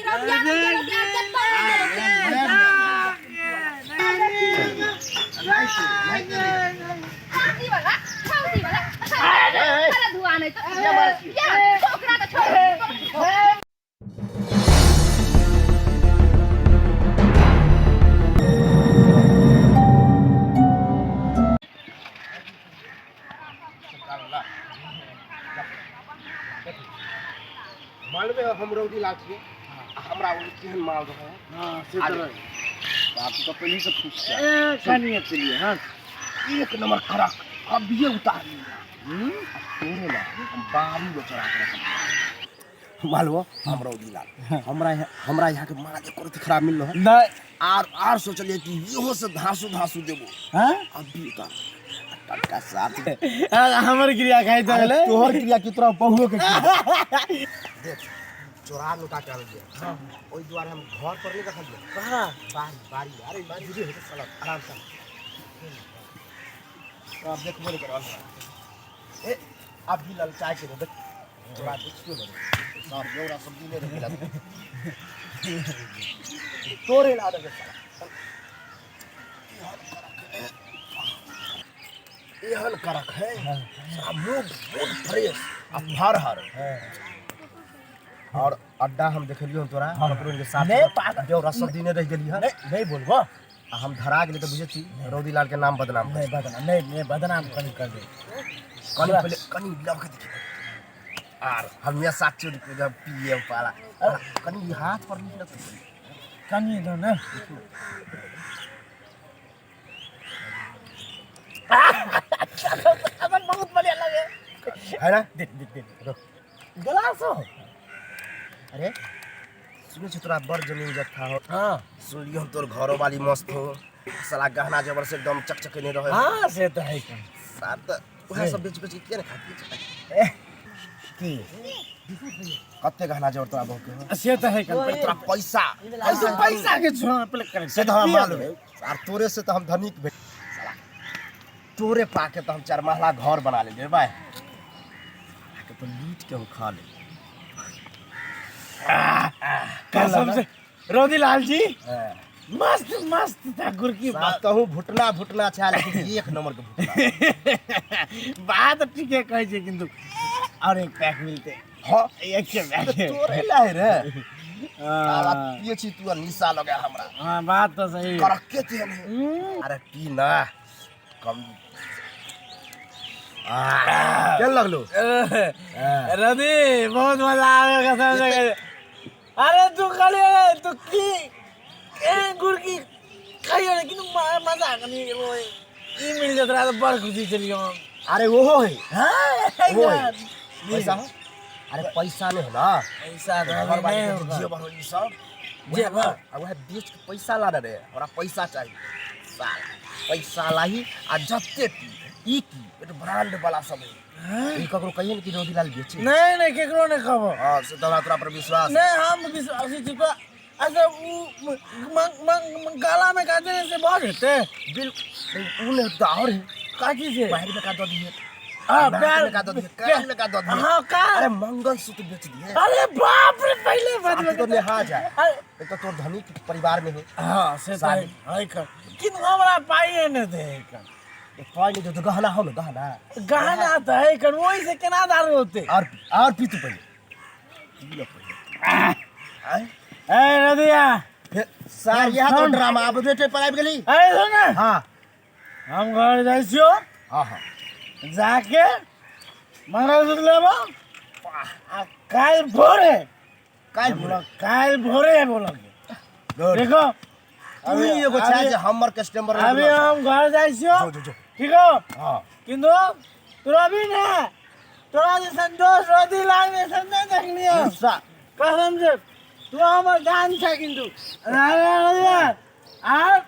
रौदिया नहि गेलो कि आर कतौ नहि गेलो। खांसी वाला, खांसी वाला। अरे धुआं नहीं तो या ओकरा तो छोड़। मानबे हम रौदी लाल छियै आ हमरा ओ केहन माल रहै। हाँ, से तऽ रहै। बाप तऽ पहिले से खुश छै। ए, कनिए चलिए। हाँ, एक नंबर खड़क अभिये उतार लिया। तोरे ला हम बारी में चढ़ा के रखब। मालूम हम रौदी लाल, हमरा यहाँ, हमरा यहाँ के माल एको रत्ती खराब मिल रहा। नहीं। आर सोचलिए कि इहो से धांसू धांसू देबो। हाँ? अभी उतार टटका साथ। हमर क्रिया खाइ अरे तऽ तोहर क्रिया की, तोरा बहुओ के क्रिया। देख, चोरा नुका के आनलियै। ओहि दुआरे हम घर पर नहीं रखलियै। कहाँ? बारी बारी। अरे धीरे हेतै साला, आराम से। आब देखबो नहीं करब। ए, अभी ललचा के देख, चोरा देखियो ने सार बेवरा सब्जी नहीं रखेला तोरे ला दे साला। एहन करक है साला, मूड मूड फ्रेश आ फरहर और अड्डा हम देखलियो तोरा ककरो के साथ। नहीं, पागल। बेवरा सब दिने रह गेली हन। नहीं नहीं बोलबो। आ हम धरा गेली तऽ बुझै छी रौदी लाल के नाम बदनाम। नहीं बदनाम नहीं, नहीं बदनाम कनी कर दे। कनी पहिले कनी लव के देखियो आर हमेशा चोरी के जब पिए पाला कनी हाथ पर लिख न। कनी दो ना, बहुत बढ़िया लगे है ना? दे दे दे, गिलास हो। अरे सुनै छी तोरा बड़ जमीन जत्था हो। हाँ। सुनलियो हम तोर घरो वाली मस्त हो साला, गहना जेवर से एकदम चकचकेने रहे। हाँ, से तो है। कन सार तऽ उएह सब बेच बेच के किया ने खा पिए छै? की कते गहना जेवर तोरा बहु के हो? से तो है। कन तोरा पैसा पैसा पैसा के छोड़ पहले करे। से तऽ हमरा मालूम है आर तोरे से तऽ हम धनिक भेल साला। तोरे पाके तऽ हम चार महला घर बना लेलियै भाई के तो लूट के हम खा ले। कसम से रोदी लाल जी, हाँ। मस्त मस्त था गुरकी। साफ कहूँ भुटना भुटना छै लेकिन एक नंबर के भुटना। बात ठीके कहै छै, किन्तु और एक पैक मिलते। हाँ। एक के पैक तोरे लाय रे साला। हाँ। पिए छी तू आ निशा लगा हमरा। हाँ, बात तो सही है। करके तेल है। अरे पी ना कम केहन लगलो? रवि, बहुत मजा आवे कसम से। अरे तू खाली तू की ए गुड़की खाइयो ने, किन्तु मजा कनी वो ई मिल जात रहा तो बड़ खुशी चलियो हम। अरे ओहो है। हाँ। वो है पैसा हो। अरे पैसा नहीं हो ना? पैसा तो घर अभी वाली नहीं के होगा। जेवर हो ई सब जेवर? आ वह बेच के पैसा ला रे, हमरा पैसा चाहिए साला। पैसा लाही आ जते पी ई की एक ब्रांड वाला सब है। ई ककरो कहिए ने कि रोदीलाल बेचे। नहीं नहीं, केकरो नहीं कहबो। हाँ, से तोरा तोरा पर विश्वास। नहीं, हम विश्वासी छी तो। अच्छा उ मंग मंग गला में का देने से बहुत हेते। बिल्कुल उ नहीं तो और है। काची से? बाहर में का दो दिए। हाँ, नाक पैर में का दो दिए, कान में का दो दिए। हाँ, का? अरे मंगलसूत्र बेच दिए। अरे बाप रे, पहले बात तो नेहा जाए। अरे एक तो तोर धनी के परिवार में है। हाँ, से तो शादी। है कर, किन्तु हमरा पाइए नहीं दे कर। पाई नहीं दो तो गहना हो ना, गहना। गहना तो है कर, वही से केना दारू होते। और पी तू पहले, पी लो पहले। आय? ए रदिया। फिर सार यहाँ तो ड्रामा अब बेटे पर आबि गेली। अरे सुन ना। हाँ। हम घर जाइ छियो। हाँ हाँ। जाके मंगलसूत्र लेबो आ काल्हि भोरे। काल्हि बोलो, काल्हि भोरे बोलो। गुड। देखो। तू ही एगो छै जे हमर कस्टमर। अभी हम घर जाइ छियो। जो जो जो। ठीक हो? हाँ। किन्तु तोरा भी ने तोरा जे संतोष रदी लाल जैसन नहीं देखलियो। गुस्सा। कसम से तू हमर जान छै, किन्तु आर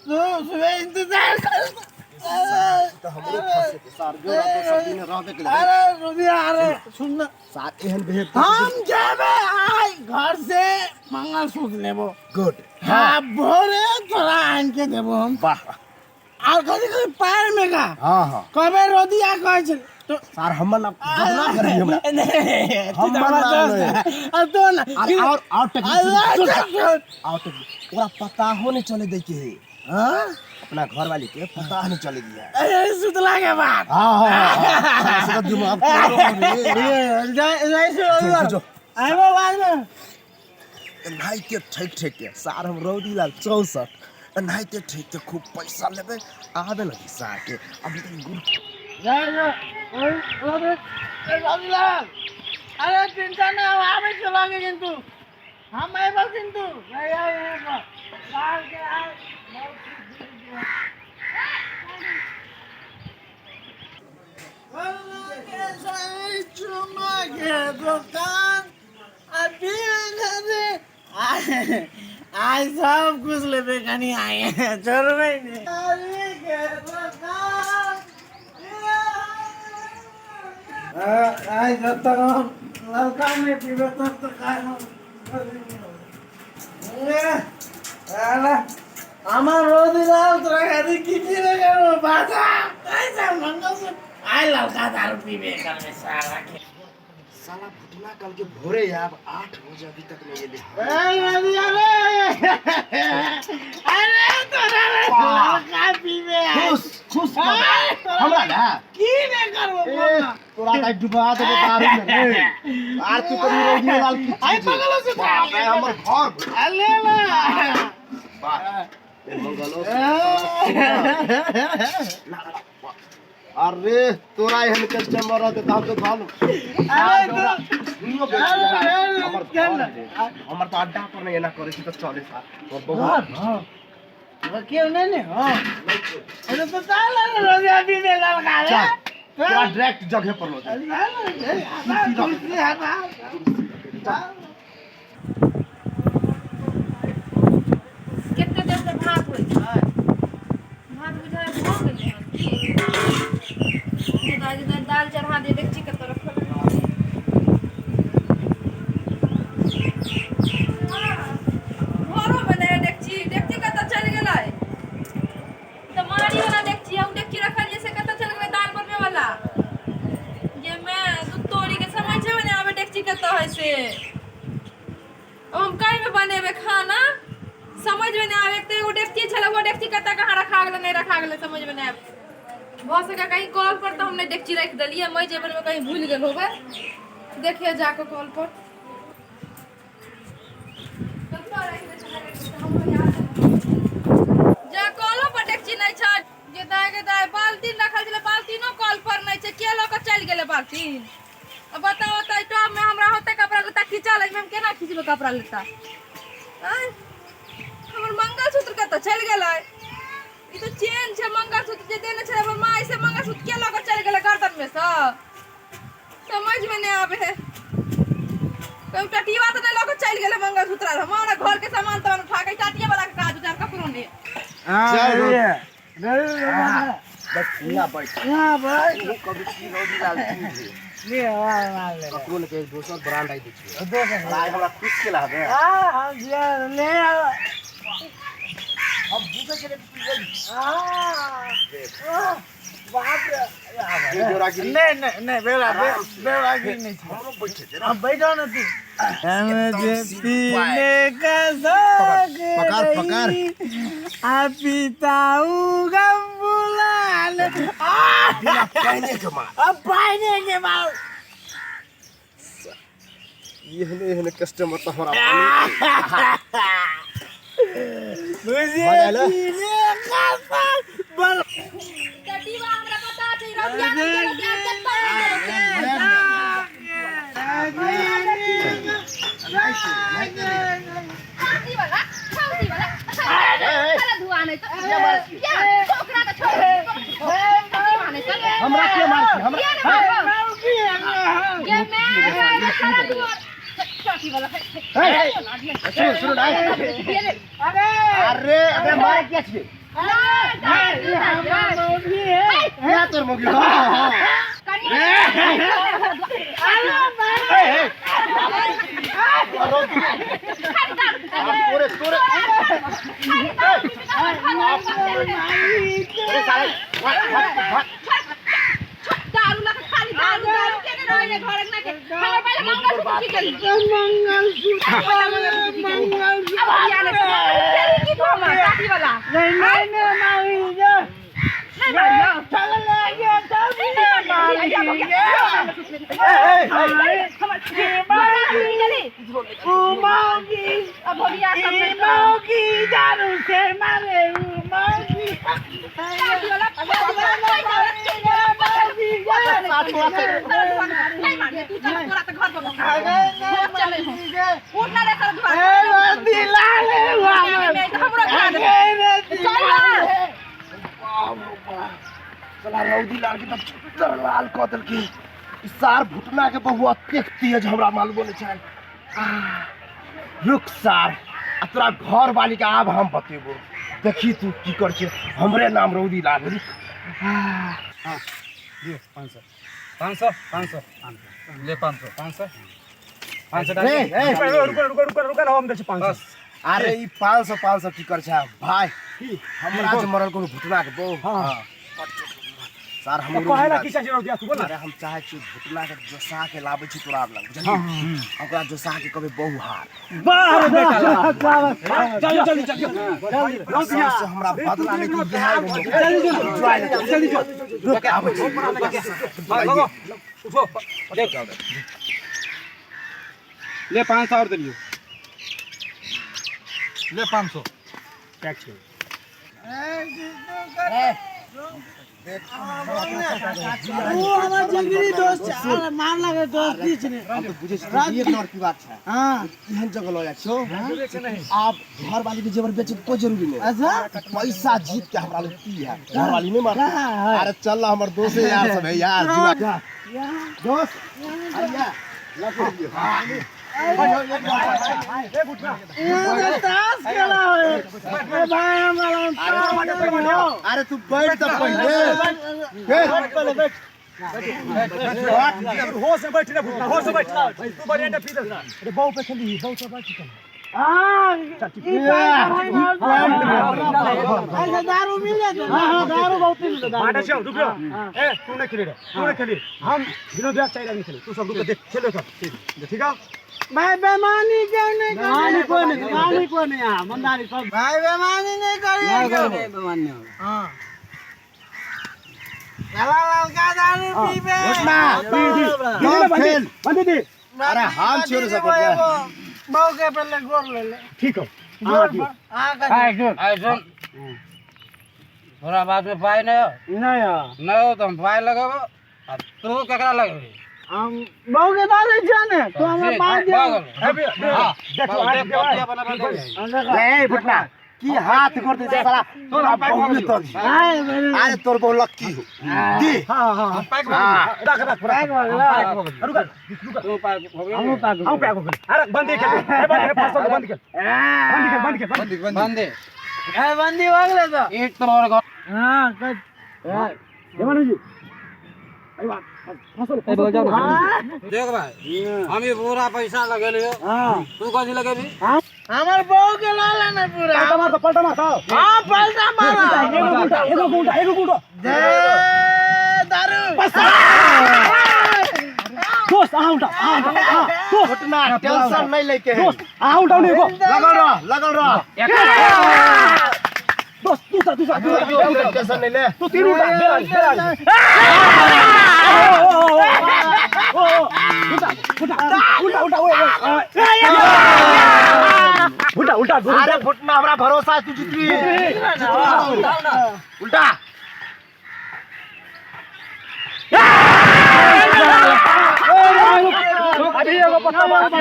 तू सुबह इंतजार कर। तऽ हमरो फंसे के सार जो तो सब दिन रहबे के। अरे रुबिया, अरे सुन ना। सार एहन भेट। हम जेबे आइ घर से मंगलसूत्र लेबो। गुड। हाँ, भोरे तोरा आन के देबो हम। वाह। आर कथी कथी पैर में का? हाँ हाँ। कबे रोदिया कहै छै। सार हमर नाम बदनाम कर हमरा। नहीं, तू हमर तो हमर नाम दोस्त नहीं। है। अब तो ना अरे और अल्लाह टेक्निक का- और टेक्निक ओकरा पता हो नहीं चले दे के है। हाँ? अपना घर वाली के पता नहीं चले दिया। अरे सुतला के बाद हाँ हाँ हाँ हाँ, साला दिमाग खराब हो रे। ये, जाए जाए से जो, जो। आइबो बाद में। एनाहिते ठकि ठकि के सार हम रौदी लाल 64 एनाहिते ठकि के खूब पैसा लेबै आबे लगी सार के अभी तक गुड़ जाए जाए ओए, रवि, ए, रविलाल अरे चिंता ना आवे चलागे किंतु हम आइबो किंतु नहीं आए लाल के आए। दोकान आज सब कुछ लेबे कनी आए छोड़बे नहीं। आज जब तक हम ललका नहीं पीबे तब तक आइ हम আমার রোদিলাল তোরা খালি কি কি রে বাজা कैसा मंगलसूत्र आइ ललका दारू पीबे करबे साला के। साला भुतना कल के भोरे आब 8 बजे अभी तक नहीं एले। ए रबिया रे, अरे तोरा रे ललका पीबे आइ। खुश खुश कर दे। हमरा ना की ने करबो ए, बोल ना। तोरा ताई डुबा देबो दारू में रे। आर तू कभी रौदी लाल की आइ पगलो से बाप रे हमर घर अले ना बाप ए, मंगलो अरे तोरा एहन कस्टमर रहते त हम तो धन अरे दुनियो बेच अरे, देबै। अरे, हमर चल घर ना। रे। हमर तो अड्डा पर नहीं एना करे छी त चले सा तोर बहुत क्यों नहीं नहीं हाँ अरे तो चल ना रबिया पीबे ललका रे। चल तोरा डायरेक्ट जगह पर लो अरे चल कते देर से भात होइ छै, भात बुझाइ भऽ गेलै हन की? दादी दादी दालि चढ़ा दे, देखची कतऽ रखल है। घरोमे नहि देखची, देखची कतऽ चलि गेलै। तऽ मारी वाला देखची, हम देखची रखलियै से कतऽ चलि गेलै दालि बनबै वाला। ये मैं दूध तोरी के समझ में नहि आबै देखची कतऽ है से। अब हम काल्हिमे बनेबै खाना, समझ में नहि आबै। एक तऽ एगो डेकची छलै, ओहो डेकची कतऽ कहाँ रखा गेलै नहि रखा गेलै समझ में नहि आबै। भऽ सकै कहीं कल पर तऽ हम नहि डेकची राखि देलियै, मै जेबरमे कहीं भूलि गेल होबै। देखिए जाकऽ कल पर कतऽ राखि दै छलै डेकची तऽ हमरो याद नहि। जा कलो पर डेकची नहि छै। गे दाइ गे दाइ, बाल्टीन रखल छलै, बाल्टीनो कल पर नहि छै। के लऽ कऽ चलि गेलै बाल्टीन? अब बताओ तऽ एहि टबमे हमरा होतै कपड़ा लत्ता खींचल, एहिमे हम केना खींचबै कपड़ा लत्ता? आँय, हमर मंगलसूत्र कतऽ चलि गेलै? ई तऽ चेन छै मंगलसूत्र जे देने छलै हमर माय, से मंगलसूत्र के लऽ कऽ चलि गेलै गर्दनमे सँ? समझमे नहि आबै है। कहीं टटिया तऽ नहि लऽ कऽ चलि गेलै मंगलसूत्र? आर हमर घरके सामान तमान उठा कऽ टटिया वाला के काज उतार ककरो नहि। बस हियाँ बैठ। यहाँ बैठ। तू कभी की रौदी लाल चीज है। ले आ ले। ककरो ने कहीं दोसर ब्रांड I दै छियै। दोसर आइ हमरा खुश केला हबे। हाँ हम जिया ले आ। हम बुझै छलियै कि तू एली। हाँ बाप रे। ये जोरागिरी। नहीं नहीं नहीं बेला बेला नहीं। हमरो बैठे दे। अब बैठो ना तू। मुझे पीने का शौक पकड़, पकड़। नहीं, आ पीता हूँ गम बुला बिना पहने के मार। अब पाने के बाद एहने एहने कस्टमर तऽ हमरा मुझे मजा आयल? पीने का शौक बल टटिया हमरा पता छै रबिया नहि गेलै, आब कतऽ नहि गेलै। छाती वाला, छाती वाला। अरे धुआ नहि तऽ किया ओकरा तऽ छोड़ टटिया नहि तऽ हमरा के मार छी हमरा? किया नहि मारबौ? ये मैं सारा धुआ छाती वाला। सुन सुन आइ। अरे अरे अरे मारे किया छियै? किया तोर मौगी? हाँ हाँ। ए ए तोरे तोरे अरे साले भाग भाग भाग। दारू लऽ कऽ खा। कोई ने घर अंगना के हमर पहिले मंगलसूत्र की केली मंगलसूत्र मंगलसूत्र अब बियाह नहीं केली की तू हमर शादी वाला नहीं नहीं नहीं मारी जा नहीं मारियो चल ले गया चल नहीं मारी उमागी अब भैया सब नहीं उमागी दारू से मारे उमागी शादी वाला नहीं मारियो तू चल तोरा त घर पर चले हो उठ ना रे सर ए दिला ले हमरो खा दे चल ना साला रौदी लाल के तब लाल कऽ देलकै। ई सार भुटना के बहु अतेक तेज हमरा मालूमो नहि छल। रुक सार, आ तोरा घर वाली के आब हम बतेबो, देखी तू की कर छै। हमरे नाम रौदी लाल। रुक दियो 500 500 500 ले 500 500 500 रे, ए, रुको रुको रुको रुको हम दै छी 500। अरे ई 500 500 की कर छै भाई? हमरा जे मरल कोनो भुटना के बहु। हां सार हम कहेला की चाही रौदिया तू बोल ना। अरे हम चाहे छी भुटना के जोसा के लाबै छी तोरा लग, बुझलियै? ओकरा जोसा के कभी बहु हार। वाह रे बेटा, चल जल्दी चल रौदिया से हमरा बदला नहीं तू जल्दी जल्दी जल्दी चल। रुक आबै छी। भागो उठो देख ले 500 और दिलियो ले 500 टैक्स ले। वो हमार जिगरी दोस्त मामला के दोस्ती छै। हम तो बुझै छी एक नंबर की बात छै। हां एहन जगह लऽ जाइ छौ आब घर वाली के जेवर बेचे के कोई जरूरी नहीं। अच्छा पैसा जीत के हमरा लग की है, घर वाली नहीं मारती। अरे चल ना हमर दोस्त यार सब है यार जुआ दोस्त आइया लग लियो। ये ताश खेला है ए भाई हमारा। अरे तू बैठ त पहिले, बैठ पहले बैठ। होश में बैठ रे भुटना, होश में बैठ तू बढ़िया पी दे। अरे बहु पे खेली बहु से बैठ चल। हां ई भाई ऐसा दारू मिल जाए। हां हां दारू बहुत मिल जाए। बाटा चल रुक जा। ए तू नहीं खेली रे, तू नहीं खेली, हम विनोद भैया चाहिए नहीं खेली, तू सब रुक देख खेलो सब ठीक है। भाई बेमानी क्यों नहीं बेमानी कोई नहीं, बेमानी कोई नहीं यहां मंदारी सब भाई बेमानी नहीं करी नहीं बेमानी। हां चला ललका दारू पीबे घुटना खेल बंदी दी। अरे हम छोड़ सकते बहु के पहले गोर ले ले ठीक है। गोर पर हां का आई सुन थोड़ा बाद में पाई नहीं हो नहीं हो नहीं हो तो हम पाई लगेबो आ तू केकरा लगेबी? हम बहु के दादे जाने तो हमरा पाँच दे। देखो ए भुटना की हाथ कर दे साला तोरा बहु तल। अरे तोर बहु लक्की हो दी। हां हां पैक रख रख पैक हो गेला। रुक रुक तू पैक हो गेल हमहूँ पैक हम पैक हो गेल। अरे बंदी खेल ए बंदी फसल बंद खेल बंदी खेल बंदी खेल बंदी बंदी ए बंदी हो गेले तो एक तो और हां कट जवान जी अरे वाह फसल फसल देख भाई हम ये पूरा पैसा लगेलियो। हां तू कथी लगेबी? हमर बहू के ला लेना पूरा। पलटा मार पलटा मार। हां पलटा मार। एगो गुंडा एगो गुंडा एगो गुंडा दे दारू दोस्त आ उठा आ उठा दोस्त घुटना टेंशन नहीं लेके है दोस्त आ उठा नहीं को लगल रह लगल रह दोस्त दूसरा दूसरा दूसरा टेंशन नहीं ले तू तीन उठा बेरा बेरा ओ उठा उठा उठा उठा ओए उठा उठा। अरे घुटना हमरा भरोसा है तू जीतबी। उल्टा अभी एगो पत्ता बाकी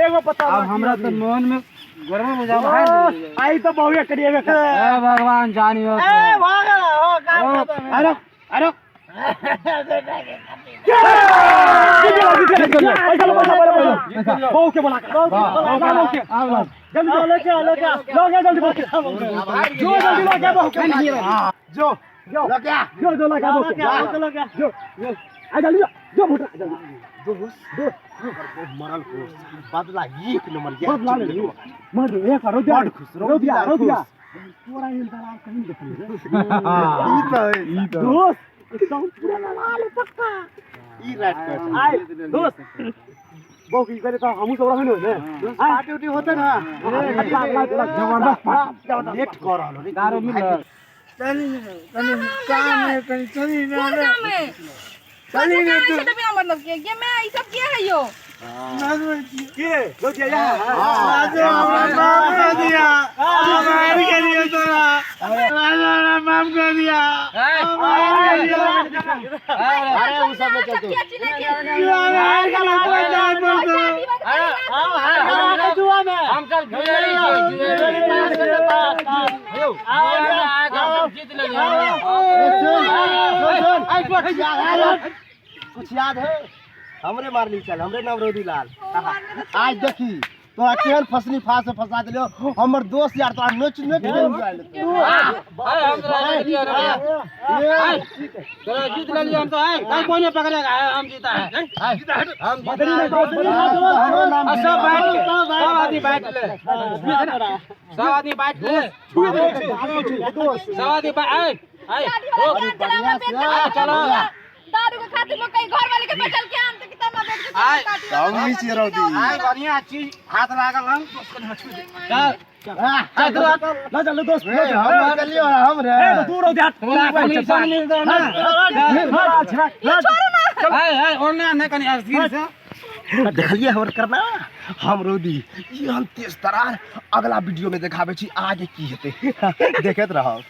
एगो पत्ता। अब हमरा तो मन में गर्म हो जाओ आई तो बहुए करिएबे कर। ए भगवान जानियो ए भागल हो काम खत्म। अरे अरे पैसा लो पैसा पैसा बहू के बोला बहू के जल्दी लेके आ लेके आ लो गया जल्दी बहू के जो जल्दी लो गया बहू के जो लो क्या जो जो लगा बहू के जो आ जल्दी जो भुटना जल्दी दोस्त दोस्त मरल को बदला एक नंबर बदला ले मर एक रोदिया बड़ खुश रोदिया रोदिया तोरा एहन दलाल कहीं देखली ई त दोस्त एकदम पूरा लाल पक्का। ई राइट कर आय दोस्त बहु की करे तो हमहू सब रहबे ने पार्टी उटी होते ना जबरदस्त पार्टी लेट कर रहलो रे दारू मिल चली कनी काम है कनी चली ना कोन काम है चली ने तो बिना मतलब के ये मैं ई सब के है यो के लो दिया यहाँ राजू हमरा माफ कर दिया मार के दिया तोरा राजू हमरा माफ कर दिया मार के दिया अरे उ सब चलते मार के दिया तोरा जान पर तो जुआ में हम चल जुएरी जुएरी जीत लेलिए। सुन सुन सुन, कुछ याद है? हमरे मारली चल, हमरे नाम रोदी लाल। आज देखी तोरा केहन फसनी फास में फंसा देलियो हमर दोस्त यार, तोरा नोच नोच के उड़ा लेतो। अरे हम तोरा जीत लियो रे भैया। तोरा जीत लेलियो हम तो। आए कोई नहीं पकड़ेगा, हम जीता है, हम जीता है। सब बैठ के, सब आदमी बैठ ले, सब आदमी बैठ ले, सब आदमी बैठ। आए आए चलो दारू के खातिर लोग कहीं घर वाले के बचल के आम तो कितना बैठ के काटी हम ही रौदी। आए बढ़िया चीज हाथ लागल हम। ला चल दोस्त ए, हम निकलियो हम रे। ए तो तू रौदी हट। तोरा कमीशन मिल दो ना। आए आए ओना नहीं कनी अस्थिर से देखलिए हमर करना हम रौदी ई हम तेज तरार। अगला वीडियो में देखाबै छी आगे की हेतै, देखैत रहब।